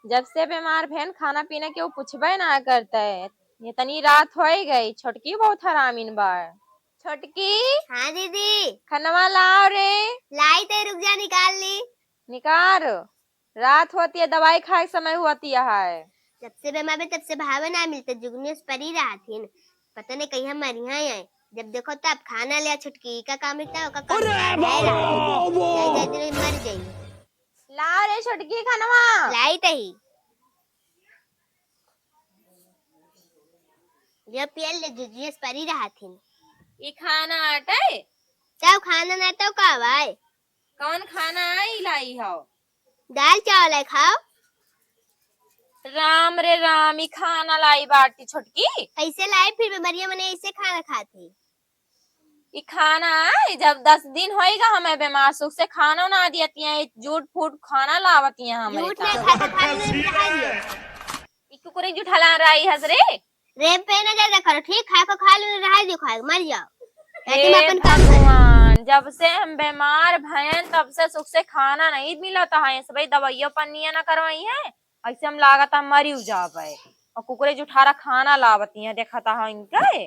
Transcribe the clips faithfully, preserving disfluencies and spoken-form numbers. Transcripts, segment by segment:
जब से बीमार भएन, खाना पीना केहू पूछबे ना करते। इतनी रात होइ गई, छोटकी बहुत हरामिन बा। छोटकी। हाँ दीदी। खनवा लाओ रे। लाई ते, रुक जा, निकाल ली। निकार। रात होती है, दवाई खाए के समय होती है। जब से बीमार बा, तब से भावे ना मिलते, जुगनू अस परी रहथिन। पता नहीं कहिया मरिहा है। जब देखो तब खाना ले छोटकी, का काम रहता है, ओका काम अरे रहता है। बाबा! जाए, जाए, दिन मर जाइए। ला रे छोटकी खनवा। लाई तही। ये पियल ले, जुगनू अस परी रहथिन। ई खाना आटे? तब खाना ना तो का भाई? कौन खाना आई लाई हो? दाल चावल है, खाओ। राम रे राम, ई खाना लाई बाटी छोटकी। कैसे लाई फिर बीमारिया मने ऐसे खाना खाती? ई खाना आई, जब दस दिन होइगा हमें बीमार, सुख से खाना ना दियती हैं, ई झूठ फूट खाना लावती हैं हमरे झूठ ना तान। खाते, खाली नहीं रहा दियो। ई कुकुरे जुठला रही हस रे। रे पे ना ज्यादा करो, ठीक? खाए को खा लो, रहा दियो, खाए, मर जाओ। ताकि हम हे अपन काम करें। भगवान, जब से हम बीमार भयन, तब से सुख से खाना नहीं मिलता है। सबही दवाइयों पन्निया ना करवाई है, ऐसे हम लागत है मरी जाबे। और कुकुरे जुठारा खाना लावती हैं, देखता है इनके।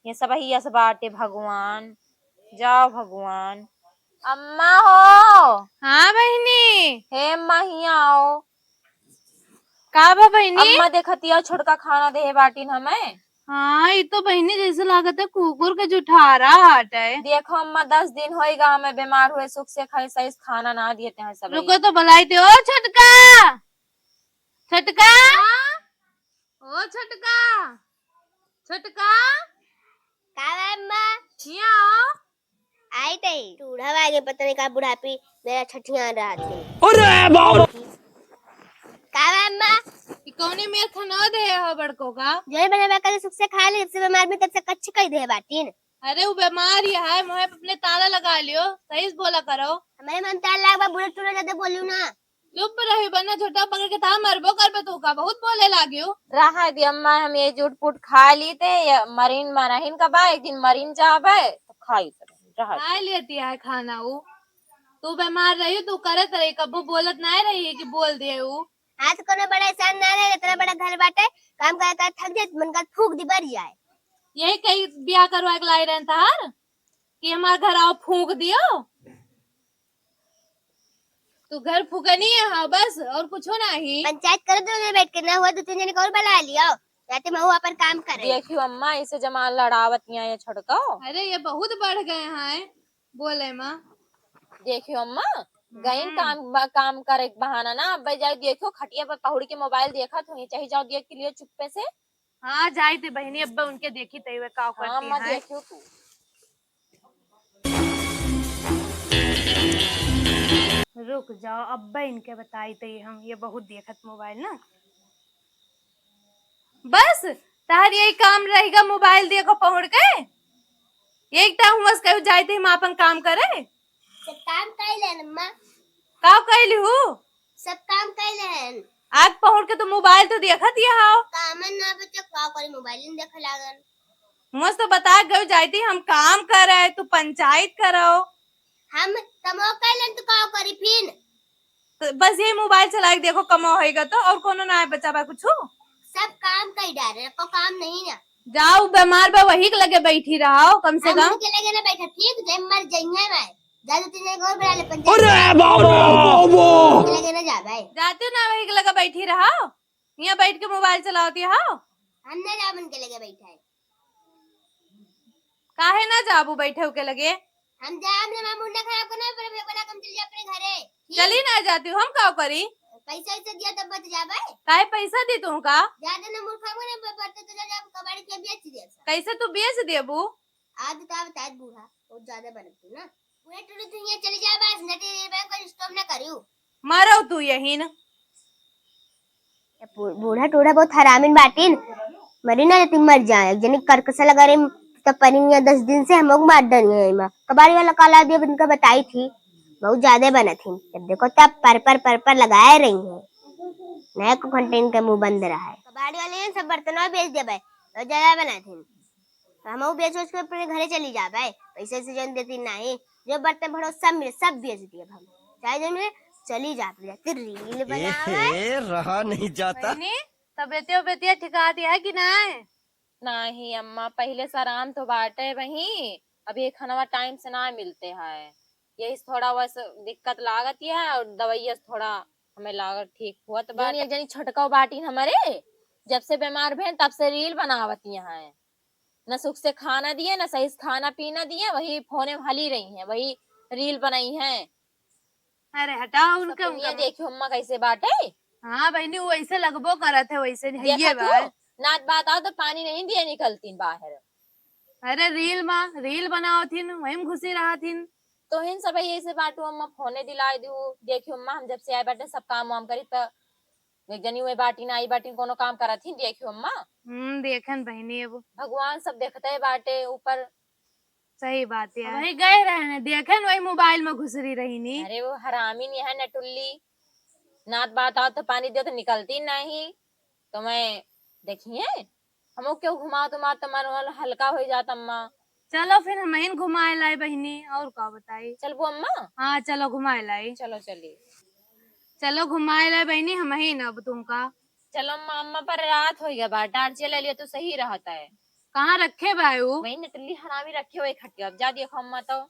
ये सबही अस बाटे भगवान, जाओ भगवान। अम्मा हो। हाँ बहिनी। हे अम्मा, हियाँ आओ। का बा बहिनी? अम्मा देखतिया छोटका खाना देहे बाटिन हमें। हाँ, ई तो बहिनी जैसे लागत है कुकुर के जुठारा हटे। देखो अम्मा, दस दिन होइगा हमें बीमार हुए, सुख से खाए, सही से खाना ना दियते हैं सब। रुको तो बुलाई दे, ओ छोटका, छोटका, हाँ? ओ छोटका, छोटका। का बा अम्मा? हियाँ आओ। आई तई, बूढ़ा आगे पता नहीं का बुढ़ापी मेरा छठियान रहा थे। अरे बाबा! का बा अम्मा? ई कौने मेर खनवा दे हो बड़को का? जो ही बना बा, कल सुख से खा ले, जब से बीमार में तब से कच्ची कई दे बाटीन। अरे वो बीमार ही है, मुँह पे अपने ताला लगा लियो, सही से बोला करो। हमारे मन ताला लगा, बूढ़ा टूढ़ा ज्यादा बोलियो ना। चुप रही, वरना झोटा पकड़ के ता मरबो करबे तू का, बहुत बोले लागियो। रहा दे अम्मा, हम ये झूठ फूट खा ली थे, ये मरीन मरहिन का बा, एक दिन मरीन जाबे, तो खाई तो रहा दे। खा लेती है खाना वो, तू बीमार रही, तू करत रही, कबो बोलत ना रही कि बोल दे वो। हाँ, तो कोनो बड़ा एहसान ना रहे, इतना बड़ा घर बाटे, काम कर कर थक जाए, मन कर फूक दी, बर जाए। यही कहीं ब्याह करवा के लाई रहन तहार कि हमार घर आओ फूक दियो। तू घर फुकनी है, हाँ, बस और कुछो नहीं। पंचायत कर दो उधर बैठ के, ना हुआ दो तीन जने को और बुला लियो, जाते मैं वो अपन काम करे। देखियो अम्मा, ऐसे जमा लड़ावत यहाँ ये छोटको। अरे ये बहुत बढ़ गए हैं बोले माँ। देखियो अम्मा, गईन हम्म। काम, काम करे के बहाना ना, अब जाओ देखियो खटिया पर पहुड़ के मोबाइल देखत हुई, चाहे जाओ देख के लियो चुप्पे से। हाँ, जाई दे बहिनी, अब्बे उनके देखी तई वे का हाँ, करती अम्मा, हैं। देखियो तू। रुक जाओ, अब्बे इनके बताई तई हम, ये बहुत देखत मोबाइल ना। बस, तहर यही काम रहेगा, मोबाइल देखो पहुड़ के। एक टाइम हुआ से कहू जाई तई हम आपन काम करे। सब काम कइले हन अम्मा। का कइली हू? सब काम कइले हन। आग पहुड़ के तो मोबाइल तो देखत ही हाव। कामन ना बचे, का करी, मोबाइल में देखे लागन। मुझ तो बता गयो जाती हम काम करे, तू पंचायत करो। हम कमो कइले हन तो का करी फिन? तो बस यही मोबाइल चला के देखो, कमो होएगा तो, और कोनो ना है बचा बा कुछ? सब काम कई डारे, को काम नहीं ना। जाओ, बीमार बा, वही के लगे बैठी रहो, कम से हम कम। उनके लगे ना बैठा, ठीक? जे मर जइहे भाई। जा दो तीन जने को और बुला ले, पंचायत। अरे बाबा, बाबा। उनके लगे ना जा भाई। जाते ना वही के लगे बैठी रहो, यहाँ बैठ के मोबाइल चलावती हो। हम ना जाब उनके लगे बैठा है। काहे ना जाबू बैठे के लगे? हम जाब ना, मामू ना खराब करना, पर मैं बोला, हम चल जा अपने घरे। ठीक? चली ना जाती हूँ, हम का करी? पैसा वैसा दिया तब मत जा भाई। काहे पैसा दी तू का? जा दे ना मूर्खा, मने ब-, बर्तन तो जा, जा कबाड़ी के बेच दिया सब। कैसे तू बेच देबू? आज तो बता बूढ़ा, बहुत ज्यादा बनत तू ना। पूरे टूरी तू ये चली जा बस, नहीं तो ये बैंक पर स्टॉप ना करियो। मरो तू यही न। ये बू-, बूढ़ा टूढ़ा बहुत हरामिन बाटिन, मरी ना लेती मर जाए। एक जनी करकसा लगा रही, तब परी मियाँ दस दिन से हम लोग मार डरी है। माँ कबाड़ी वाला काला दिया, इनका बताई थी, बहुत ज्यादा बनत थी। जब देखो तब पर पर पर पर लगाए रही है, नया को कंटेन के मुंह बंद रहा है। कबाड़ी वाले ने सब बर्तनवा बेच देबे, बहुत ज्यादा बनत थी। तो हम बेच उच के अपने घरे चली जाबे, पैसे से जन देती नहीं, जो बर्तन भरो सब मिले, सब बेच दिए हम, चाहे जो मिले चली जात जाते रील बनावे। ए, रहा नहीं जाता। बहिनी, तबियतिया उबियतिया ठिकात है कि नाय? नाही अम्मा, पहिले से आराम तो बाटे वही, अभी खनवा टाइम से ना मिलते है, यही से थोड़ा बस दिक्कत लागत है और दवाइया से थोड़ा हमें लागत ठीक हुआ तो बाटे। एक जनी छोटका बाटी हमारे, जब से बीमार भेन तब से रील बनावत है, न सुख से खाना दिए, न सही से खाना पीना दिए, वही फोने में हली रही है, वही रील बनाई है। अरे हटाओ उनके, उनका देखियो अम्मा कैसे बाटे। हाँ बहिनी, वो ऐसे लगबो करत है, वैसे नहीं देखा है तू? बात। नात बात आओ तो पानी नहीं दिए निकलतीन बाहर। अरे रील मा, रील बनावत हिन, वही में घुसी रहत हिन। तो हिन सब ऐसे बाटू अम्मा, फोने दिलाए दू। देखियो अम्मा, हम जब से आए बाटे सब काम वाम करी त एक जनी हुए बाटी ना आई बाटी कोनो काम करत ही। देखियो अम्मा। हम्म, देखन बहिनी, अब भगवान सब देखते बाटे ऊपर। सही बात है। वही गए रहे ने, देखे न वही मोबाइल में घुसरी रही नी। अरे वो हरामिन है नटुल्ली, नात बात आओ तो पानी दियो तो निकलती नहीं। तो मैं देखिए, हमो क्यों घुमाओ तुम्हार तो मन वाला हल्का हो जाता अम्मा। चलो फिर हम ही घुमाए लाई बहिनी, और का बताई। चलबो अम्मा? हाँ चलो घुमाए लाई। चलो चली। चलो घुमाए लाई बहिनी हम ही न अब तुमका। चलो अम्मा, अम्मा पर रात हो गया बा, टार्च ले लियो तो सही रहता है। कहाँ रखे बा उ? वही नटली हरामी रखे हुए खटिया, अब जा दियो अम्मा तो।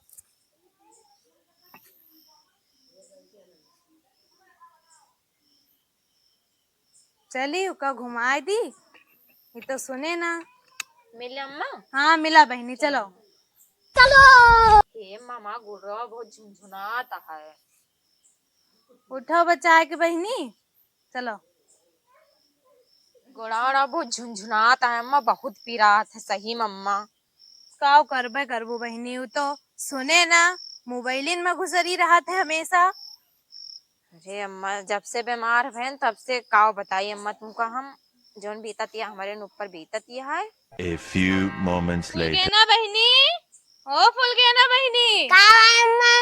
चली उका घुमाए दी, ये तो सुने ना। मिले अम्मा? हाँ मिला बहिनी, चलो। चलो। हे मामा, गुर्रा बहुत झुनझुनाता है। उठो बचाए के बहिनी, चलो। गोड़ा ओड़ा बहुत झुनझुनात है अम्मा, बहुत पिरात है सही में अम्मा। काव करबे करबू बहिनी, उ तो सुने ना, मोबाइलिन में घुसरी रहत है हमेशा। अरे अम्मा, जब से बीमार भयन तब से काव बताई अम्मा तुमका हम, जौन बीतत या हमारे ऊपर बीतत या है। A few moments later. फुलगेना बहिनी, ओ फुलगेना बहिनी। का है अम्मा?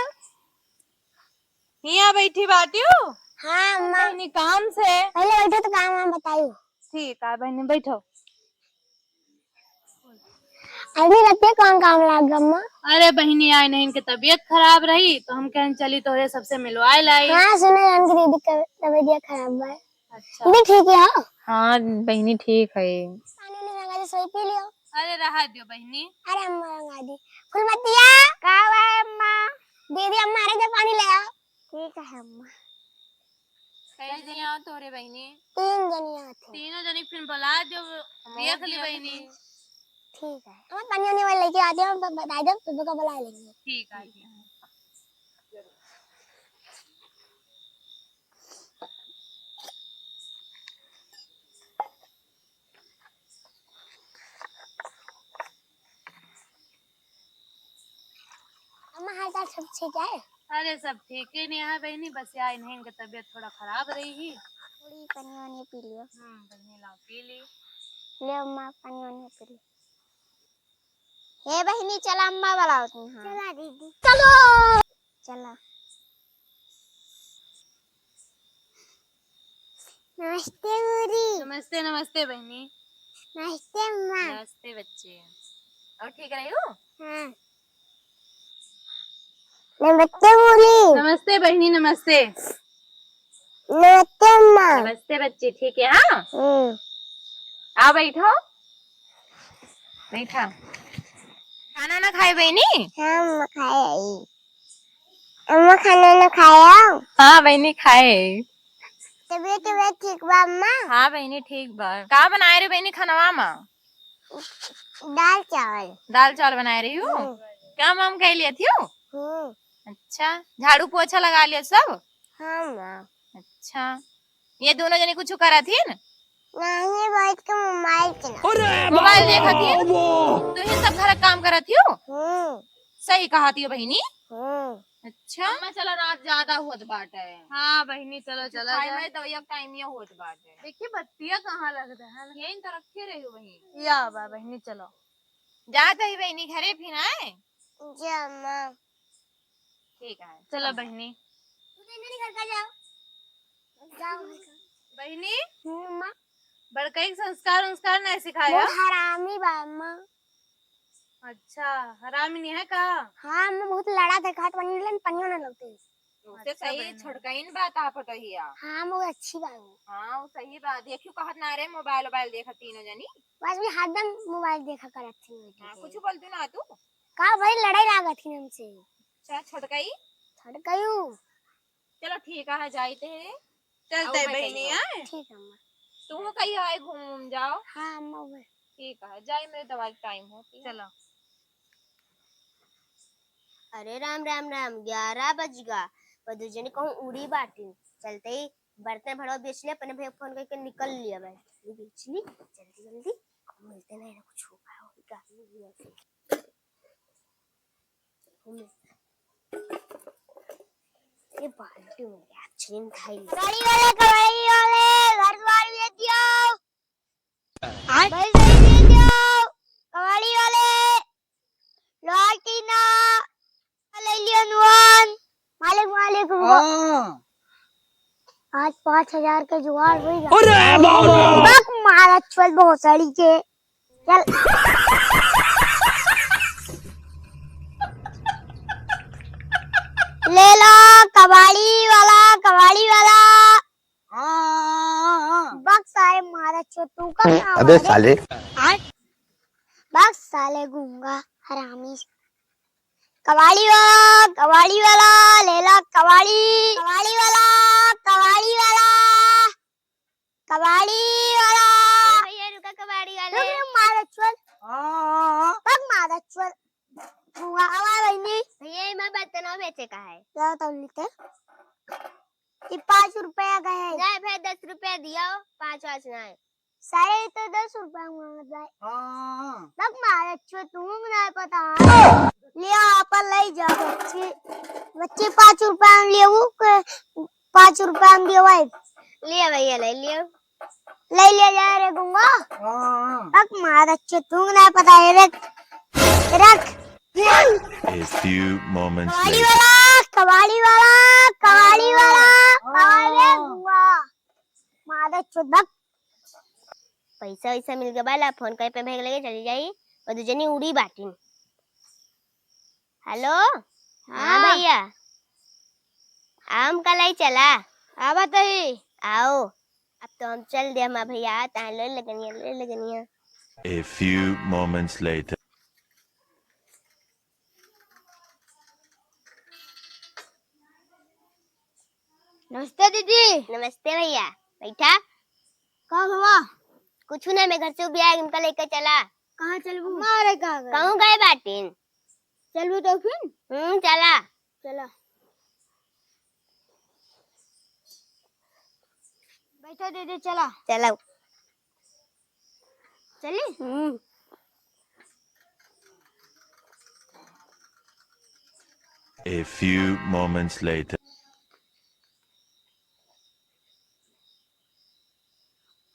हियाँ बैठी बाटियो? हाँ, अम्मा। बहिनी, काम से? पहिले बैठो तो काम वाम बताइयो। ठीक है बहिनी, बैठो। अभी रतिया कौन काम लाग गया, अम्मा? अरे बहिनी, आए नहीं, इनके तबीयत खराब रही, तो हम कहन चली तोहरे सबसे मिलवाए लाई। हाँ, सुने जान के दीदी का तबीयत खराब बा। अच्छा। दीदी ठीक है? हाँ बहिनी, ठीक है। पानी नहीं लगा दे, सोई पी लियो। अरे रहा दियो बहिनी। अरे अम्मा रंगा दी। फुलमतिया। का हुआ है अम्मा? दीदी अम्मा आ रही, पानी ले आओ। ठीक है अम्मा। कई जनी आओ तोरे बहिनी? तीन जनी आते हैं। तीनों जनी फिर बुला दो, हम देख ली बहिनी। ठीक है, हम पानी वानी वाले लेके आते हैं, हम बताई दो, पापा का बुला लेंगे। ठीक है। अम्मा, हाल चाल सब ठीक है? अरे, सब ठीक ही नहीं है बहिनी, बस या इन्हें इनका तबीयत थोड़ा खराब रही ही। थोड़ी पनिया वनिया पी लियो। हम्म, बहिनी लाओ, पी ली। ले अम्मा, पनिया वनिया पी ली। हे बहिनी, चला अम्मा बुलावत हैं। चला दीदी। चलो। चला। नमस्ते बूढ़ी। नमस्ते, नमस्ते बहिनी। नमस्ते अम्मा। नमस्ते बच्चे। और ठीक रही हो? हाँ। नमस्ते बूढ़ी। नमस्ते बहिनी, नमस्ते। नमस्ते अम्मा। नमस्ते बच्चे, ठीक है? हाँ। हम्म। आओ बैठो। बैठा। खाना ना खाए बहिनी? हाँ, अम्मा खाए आई। अम्मा खाना ना खाया? हाँ बहिनी खाए। तबीयत, तबीयत ठीक बा अम्मा? हाँ बहिनी ठीक बा। का बनाए रहे बहिनी खानवा मा? दाल चावल। दाल चावल बनाए रही हो? हम्म। काम वाम कर लिया थी हो? हम्म। अच्छा, झाड़ू पोछा लगा लिया सब? हाँ माँ। अच्छा, ये दोनों जने कुछ करत हिन? नहीं, बैठ के मोबाइल चला। अरे मोबाइल बाबा, देखत हिन? तू ही सब घर काम करत हियो? हम्म। सही कहत हियो बहिनी। हम्म। अच्छा। अम्मा, चलो, रात ज्यादा होत बाटे। हाँ बहिनी, चलो, चला खाए जाए। में दवाइया का टाइम ये होत बाटे। देखिए, बत्तिया कहाँ रख दे है? यहीं तो रखे रही हो बहिनी। या बा बहिनी, चलो। जात ही बहिनी घरे फिर आए। जा माँ। ठीक है, चलो बहिनी। तू तो इन्हें घर का जाओ। जाओ घर का। बहिनी, हम्म, माँ। बड़कई के संस्कार उंस्कार नहीं सिखाया? बहुत हरामी बा, माँ। अच्छा, हरामी नहीं है का? हाँ, माँ, बहुत लड़ा थे, खात पानी लेन, पानियो ना लगते। उससे अच्छा सही बहन। छोटकइन बात आप पटोहिया। हाँ, वो अच्छी बात है। हाँ, वो सही बात। देखियो कहत ना रे, मोबाइल वोबाइल देखत तीनों जनी। बस भी हरदम मोबाइल देखा करत थी। हाँ, कुछ बोल दू ना तू। का भाई लड़ाई लागत थी हमसे? अच्छा, छोटकई? छोटकई। चलो ठीक है, जाइत है। चलते आओ, बहनी, बैठो। आए? ठीक है, अम्मा। तू कहियो आए, घूम जाओ। हाँ, अम्मा, वही। ठीक है, जाए, मेरे दवाई का टाइम होती है। चलो। अरे राम, राम, राम, ग्यारह बज गा, पर दू जने कहूँ उड़ी बाटी। चलते ही बर्तन भरवा बेच ले, अपने भैया फोन करके निकल लिया भाई। बेच ली, जल्दी, जल्दी, मिलते नहीं ना कुछ होगा, होगा। ये बाल्टी में यार, छीन खाई। कबाड़ी वाले, कबाड़ी वाले, घर द्वार बेच दियो। आय? भाई, भाई, बेच दियो। कबाड़ी वाले, लौटी ना, ले लियो नुआन। मालिक, मालिक, रुको। हाँ। आज पाँच हजार के जुगाड़ हो गया। अरे बाबा! बक मारा चल भोसड़ी के। चल। ले लो, कबाड़ी वाला, कबाड़ी वाला। हाँ, हाँ, हाँ। बक सारे मारा चो, तू का काम अबे है? साले। बक साले गूंगा हरामी। कबाड़ी वाला, कबाड़ी वाला, ले ला कबाड़ी। कबाड़ी वाला, कबाड़ी वाला, कबाड़ी वाला। ए भैया, रुका कबाड़ी वाले। रुक, रुक, मारा चोद। हाँ, हाँ, हाँ। बक मारा चोद। हुआ, आवा बहनी। भैया, इमा बर्तनवा बेचे का है। क्या तब लेते? ये पाँच रुपया का है। नहीं भाई, दस रुपया दियो, पाँच वाच नहीं। सारे तो दस रुपया मांगत भाई। हाँ। बक मारा चो, तू ना पता। लियो, आप ले जाओ बच्ची। बच्ची पाँच रुपया में लियो, के पाँच रुपया में दियो भाई। लियो भैया, ले लियो। ले लिया जाए रे गुंगा। हाँ। बक मारा चो, तू ना पता है, रख। रख। A few moments कबाड़ी later. वाला, कबाड़ी वाला, कबाड़ी वाला, हाँ। कबाड़ी वाला, गुंगा। मारा चो, बक। पैसा वैसा मिल गया बाला, फोन करे पे भेज लगे चली जाई, और दू जनी उड़ी बाटिन। हेलो। हाँ हाँ। भैया, आम का लाई चला। आवा तही। आओ, अब तो हम चल दे, हमार भैया आता है, ले लगनिया, ले लगनिया। A few moments later. नमस्ते दीदी। नमस्ते भैया, बैठा। का हुआ? कुछ ना, मैं घर से भी आया, इनका लेकर चला। कहाँ चलबू? मारे का गए? कहूँ गए बाटिन? चलबू तो फिर? हम्म, चला। चला। बैठो दीदी, चला। चलो। चली? हम्म। A few moments later.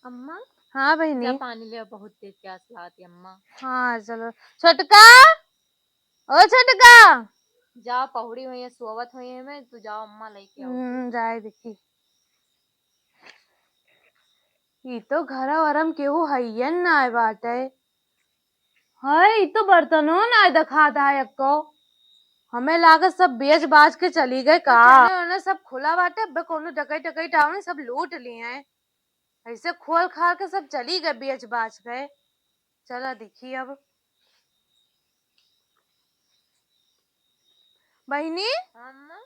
अम्मा, हाँ बहिनी। जा पानी ले, बहुत तेज प्यास लागत है अम्मा। हाँ चलो। छोटका, ओ छोटका। जा, पहुड़ी हुई है, सोवत हुई है, मैं, तू जाओ अम्मा लेके आओ। हम्म, जाए देखी। ई तो घरा वरा में केहू हइयन नाय बाटे। हाय, ई तो बर्तनो नाय देखात है एक्को। हमें लागत सब बेच बाच के चली गए का। एने ओने सब खुला बाटे, अबे कोनो डकैत टकैत आवे, सब लूट लिए हैं। ऐसे खोल खाल के सब चली गए, बेच बाच गए। चला देखी अब। बहिनी, हाँ, अम्मा।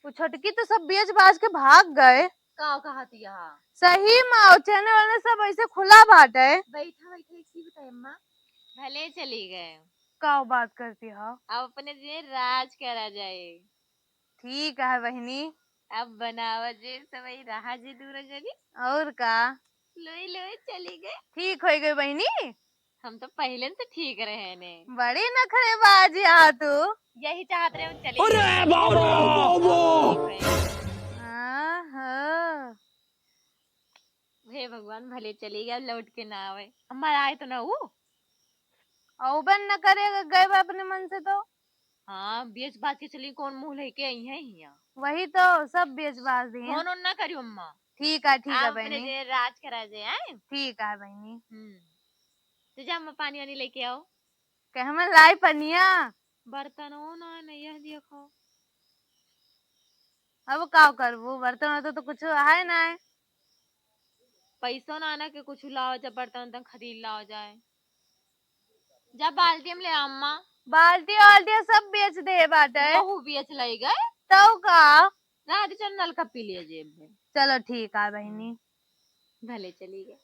वो छोटकी तो सब बेच बाच के भाग गए। का कहत यहाँ? सही मा, वो चैनल वाले सब ऐसे खुला बाटे। बैठा, बैठा, एक चीज बताए अम्मा, भले चली गए। का बात करती हो? अब अपने जे राज करा जाए। ठीक है बहिनी। अब बनावा जे सबई रहा जे दूर जनी। और का? लोई लोई चली गए। ठीक हो गई बहिनी। हम तो पहले से ठीक रहे ने। बड़ी नखरेबाज आ तू। यही चाहत रहे हम चले अरे जाए। बाबा, बाबा। हाँ, हाँ। हे भगवान, भले चली गया, लौट के ना आवे। हमार आए तो ना वो। औबन न करे, गए बा अपने मन से तो। हाँ, बेच बाच के चली, कौन मुंह लेके आई है हियाँ? वही तो, सब बेच बाच दिए। फोन ओन ना करियो अम्मा। ठीक है, ठीक है आप अपने बहनी। जे राज करा जे, आए? ठीक है बहनी। हम्म। तो जा अम्मा, पानी वानी लेके आओ। कहे में लाई पनिया? बर्तन हो ना, नहीं है, देखो। अब का करबू, बर्तन वर्तन तो कुछ है ना है। पैसो ना ना के कुछ लावा जाए, बर्तन वर्तन खरीद लावा जाए। जा बाल्टी में ले आ अम्मा। बाल्टी वाल्टी सब बेच दे बाटे। बहू बेच लाई गए। तो का? ना, तो चल नलका पी लिया जेब में। चलो ठीक है बहिनी। भले चली गए।